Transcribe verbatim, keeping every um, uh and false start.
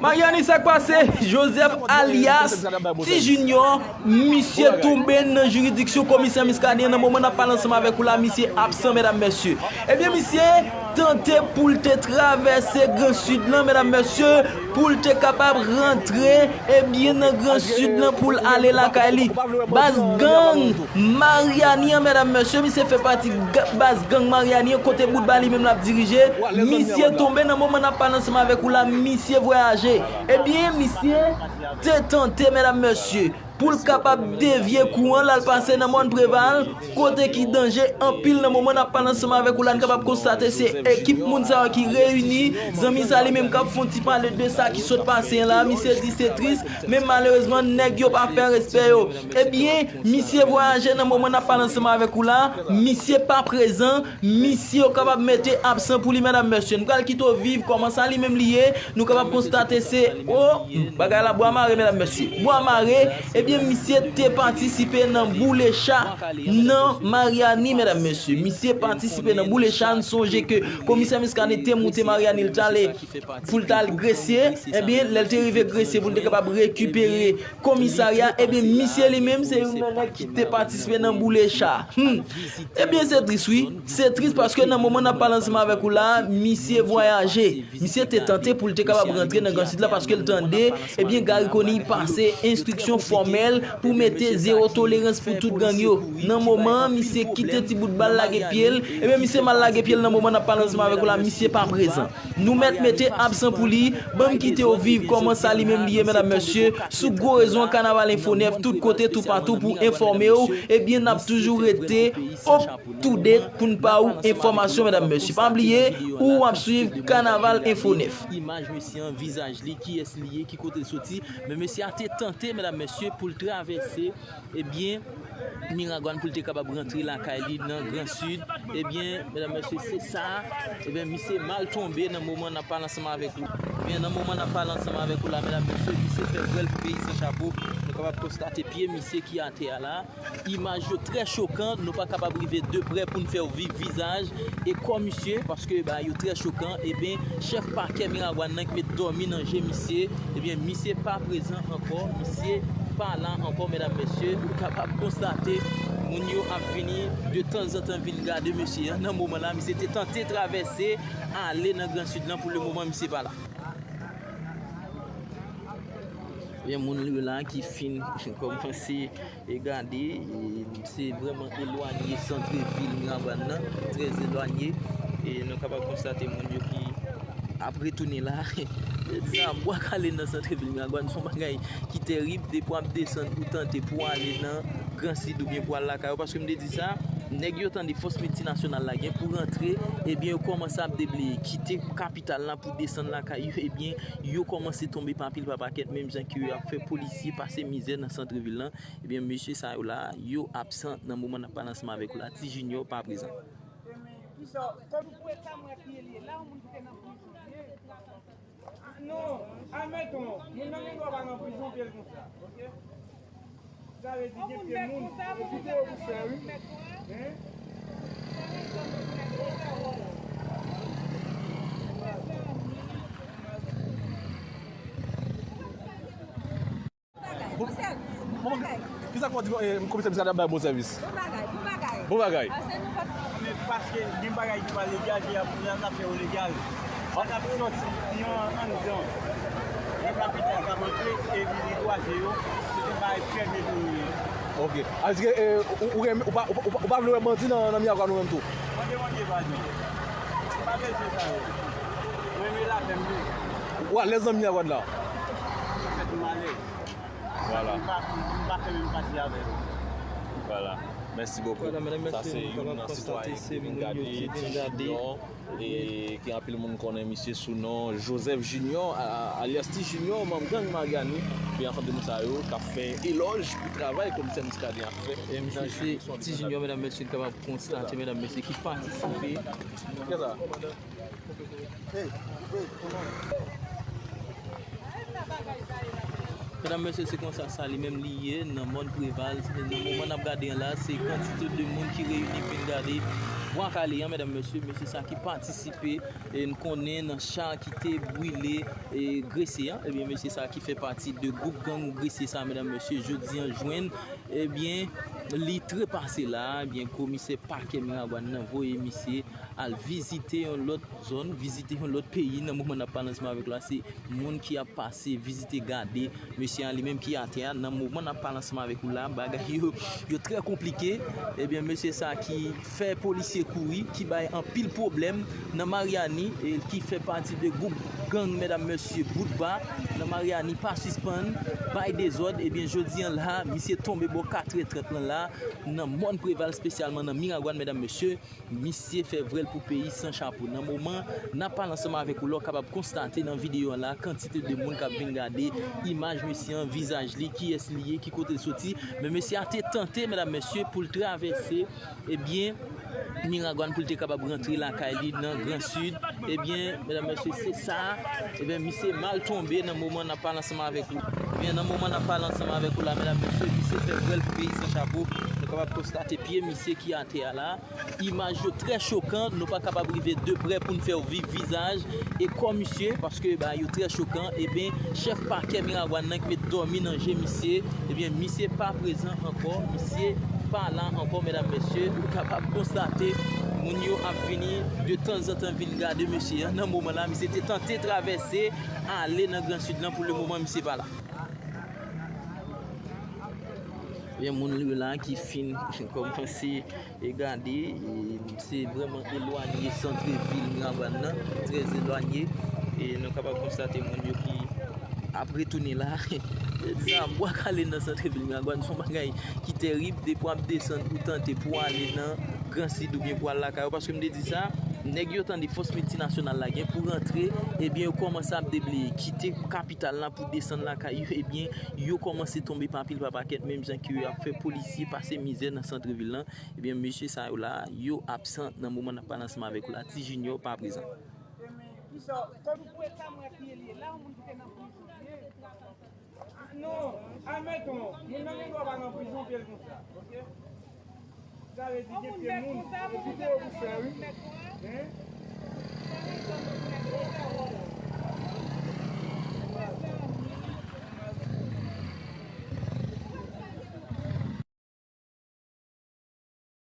Mariani, sa k pase? Joseph alyas Ti Junior, misye tonbe nan jiridiksyon komisè Muscadin an. Nan moman n ap pale ansanm avèk ou la, misye absan, medam, mesye. Ebyen, misye tante pou l te travèse Gran Sid lan, medam, mesye, pou l te kapab rantre, ebyen, nan Gran Sid lan pou l ale lakay li. Baz gang Mariani an, medam, mesye, misye fè pati ga-, baz gang Mariani an, kote Boutba li menm l ap dirije. Misye tonbe nan moman n ap pale ansanm avèk ou la, misye vwayaje. Ebyen, misye te tante, medam, mesye, pou l kapab devye kou an, l al pase nan Mòn Preval, kote ki danje anpil. Nan moman n ap pale ansanm avèk ou la, n kapab konstate se ekip moun sa yo ki reyini. Zanmi sa li menm k ap fè yon ti pale de sa ki sot pase an la. Misye di se tris, men malerezman, nèg yo pa fè respè yo. Ebyen, misye vwayaje nan moman n ap pale ansanm avèk ou la, misye pa prezan, misye yo kapab mete absan pou li, medam, mesye. Nou pral kite w viv kòman sa li menm li ye. Nou kapab konstate se, o, bagay la bwa mare, medam, mesye. Bwa mare, ebyen, misye te patisipe nan boule cha nan Mariani, medam, mesye. Misye patisipe nan boule cha. N sonje ke komisè Muscadin te moute Mariani, l t ale pou l t al Gresye. Ebyen, lè l te rive Gresye pou l te kapab rekipere komisarya, ebyen, misye li menm se youn nan nèg ki te patisipe nan boule cha. Hmm. Ebyen, se tris, wi. Se tris paske nan moman n ap pale ansanm avèk ou la, misye vwayaje. Misye te tante pou l te kapab rantre nan Gran Sid la paske l tande, ebyen, Garry Conille pase enstriksyon fòmèl pou mete zewo tolerans pou tout gang yo. Nan moman an, misye kite ti bout bal lage pye l, ebyen, misye mal lage pye l nan moman n ap pale ansanm avèk ou la, misye pa prezan. Nou mèt mete absan pou li, ban m kite w viv kòman sa li menm li ye, medam, mesye, sou gwo rezo an, Kanaval Enfo nèf, tout kote, toupatou pou enfòme w. Ebyen, n ap toujou rete up to date pou n ba ou enfòmasyon, medam, mesye. Pa bliye, ou ap swiv Kanaval Enfo nèf. Imaj mesye an, vizaj li, kiyès li ye, ki kote l soti. Men mesye a te tante, medam, mesye, pou l travèse ebyen, Miragwàn pou l te kapab rantre lakay li nan Gran Sid. Ebyen, medam, mesye, se sa. Ebyen, misye mal tonbe nan moman n ap pale ansanm avèk ou. Ebyen, nan moman n ap pale ansanm avèk ou la, medam, mesye, misye fè vwèl pou peyi san chapo. Nou kapab konstate pye misye ki atè a la. Imaj yo trè chokan, nou pa kapab rive de prè pou n fè w viv vizaj e kò misye, paske bagay yo trè chokan. Ebyen, chèf pakè Miragwàn nan ki met dòmi nan je misye, ebyen, misye pa prezan ankò, misye pa la ankò, medam, mesye. Ou kapab konstate, moun yo ap vini de tanzantan vin gade mesye an. Nan moman la, misye te tante travèse ale nan Gran Sid lan, pou le moman, misye pa la. Ebyen, moun yo la ki fin kòmanse e gade, e, se vrèman elwanye sant vil Miragwàn nan, trè elwanye. E nou kapab konstate moun yo ki ap retounen la. Sa, bwa kale nan sant vil Miragwàn, se yon bagay ki terib. Depi w ap desann pou tante pou ale nan Gran Sid oubyen pou al lakay ou, paske m te di sa, nèg yo tande fòs miltinasyonal la gen pou rantre, ebyen, yo kòmanse ap debleye, kite kapital la pou desann lakay yo, ebyen, yo kòmanse tonbe pa pil pa pakèt, menm jan ke yo ap fè polisye pase mizè nan sant vil lan. Ebyen, mesye sa yo la, yo absan nan moman n ap pale ansanm avèk ou la. Ti Junior pa prezan. Non, admeton, moun nan gen dwa pa nan prizon, pye l konsa, oke? Sa vle di gen pye moun, e videyo pou fè, wi. Hein? Bon, bon, kisa k fè w di, eh, komisè Muscadin ap bay bon sèvis? Bon bagay, bon bagay. Bon bagay. Paske nou pa t... Men paske gen bagay ki pa legal, ki ap, y ap fè yo legal. Sa k ap sòti yon anndan yon kapital k ap antre e li, li kwaze yo, se te bay fèm epi yo ye. Ok. A di ke, eh, ou, ou renmen, ou pa, ou pa, ou pa, ou pa vle wè bandi nan, nan Miragwàn ou menm tou? Mande Bondye padon. M pa bezwen sa yo. Mwen renmen lapè m vle. Ou alèz nan Miragwàn la? Fèt m alèz. Vwala. M pa, m pa fè menm pati avè yo. Vwala. Mèsi bokou. Vwala, medam, mesye, nou kapab konstate se moun yo ki vin gade, e gen anpil moun konnen misye sou non Joseph Junior, a-, alyas Ti Junior, manm gang Mariani. Epi ansanm de moun sa yo k ap fè elòj pou travay komisè Muscadin ap fè. E misye se Ti Junior, medam, mesye, nou kapab konstate, medam, mesye, ki patisipe. Kisa? Medam, mesye, se konsa sa li menm li ye nan Mòn Preval. Se nan moman n ap gade an la, se kantite de moun ki reyini vin gade. Bwa Kale an, medam, mesye, mesye sa ki patisipe, e n konnen nan cha ki te brile, e Gresye an, ebyen, mesye sa ki fè pati de gwoup gang Gresye sa, medam, mesye, jodi an jwenn, ebyen, li trepase la, ebyen, komisè pakè Miragwàn nan voye misye al vizite yon lòt zòn, vizite yon lòt peyi. Nan moman n ap pale ansanm avèk ou la, se moun ki ap pase, vizite, gade mesye a li menm ki atè a. Nan moman n ap pale ansanm avèk ou la, bagay yo, yo trè konplike. Ebyen, mesye sa ki fè polisye kouri, ki bay anpil pwoblèm nan Maryani, e ki fè pati de gwoup gang, medam, mesye, Boutba, nan Maryani, pa sispann bay dezòd. Ebyen, jodi an la, misye tonbe bò katrè trant lan la, nan Mòn Preval, espesyalman nan Miragwàn, medam, mesye. Misye fè vrèl pou peyi san chapo. Nan moman n ap pale ansanm avèk ou la, w kapab konstate nan videyo an la, kantite de moun k ap vin gade imaj mesye an, vizaj li, kiyès li ye, ki kote l soti. Men mesye a te tante, medam, mesye, pou l travèse, ebyen, Miragwàn, pou l te kapab rantre lakay li nan Gran Sid. Ebyen, medam, mesye, se sa. Ebyen, misye mal tonbe nan moman n ap pale ansanm avèk ou. Ebyen, nan moman n ap pale ansanm avèk ou la, medam, mesye, misye fè vrèl pou peyi san chapo. Nou kapab konstate pye misye ki atè a la. Imaj yo trè chokan, nou pa kapab rive de prè pou n fè w viv vizaj e kò misye, paske ba yo trè chokan. Ebyen, chèf pakè Miragwàn nan ki met dòmi nan je misye, ebyen, misye pa prezan ankò, misye pa la ankò, medam, mesye. Nou kapab konstate moun yo ap vini de tanzantan vin gade mesye an. Nan moman la, misye te tante travèse ale nan Gran Sid lan, pou le moman, misye pa la. Gen moun yo la ki fin kòmanse e gade, e se vrèman elwanye sant vil Miragwàn nan, trè elwanye. E nou kapab konstate moun yo ki ap retounen la. Sa, Bwa Kale nan sant vil Miragwàn, se yon bagay ki terib. Depi w ap desann pou tante pou ale nan Gran Sid oubyen pou al lakay ou, paske m te di sa, nèg yo tande fòs miltinasyonal la gen pou rantre, ebyen, yo kòmanse ap debleye, kite kapital la pou desann lakay yo, ebyen, yo kòmanse tonbe pa pil pa pakèt, menm jan ke yo ap fè polisye pase mizè nan sant vil lan. Ebyen, mesye sa yo la, yo absan nan moman n ap pale ansanm avèk ou la. Ti Junior pa prezan. Non, admeton, moun nan gen dwa pa nan prizon, pye l konsa, oke? Sa vle di gen pye moun, epi tou yo pou fè, wi. Hein?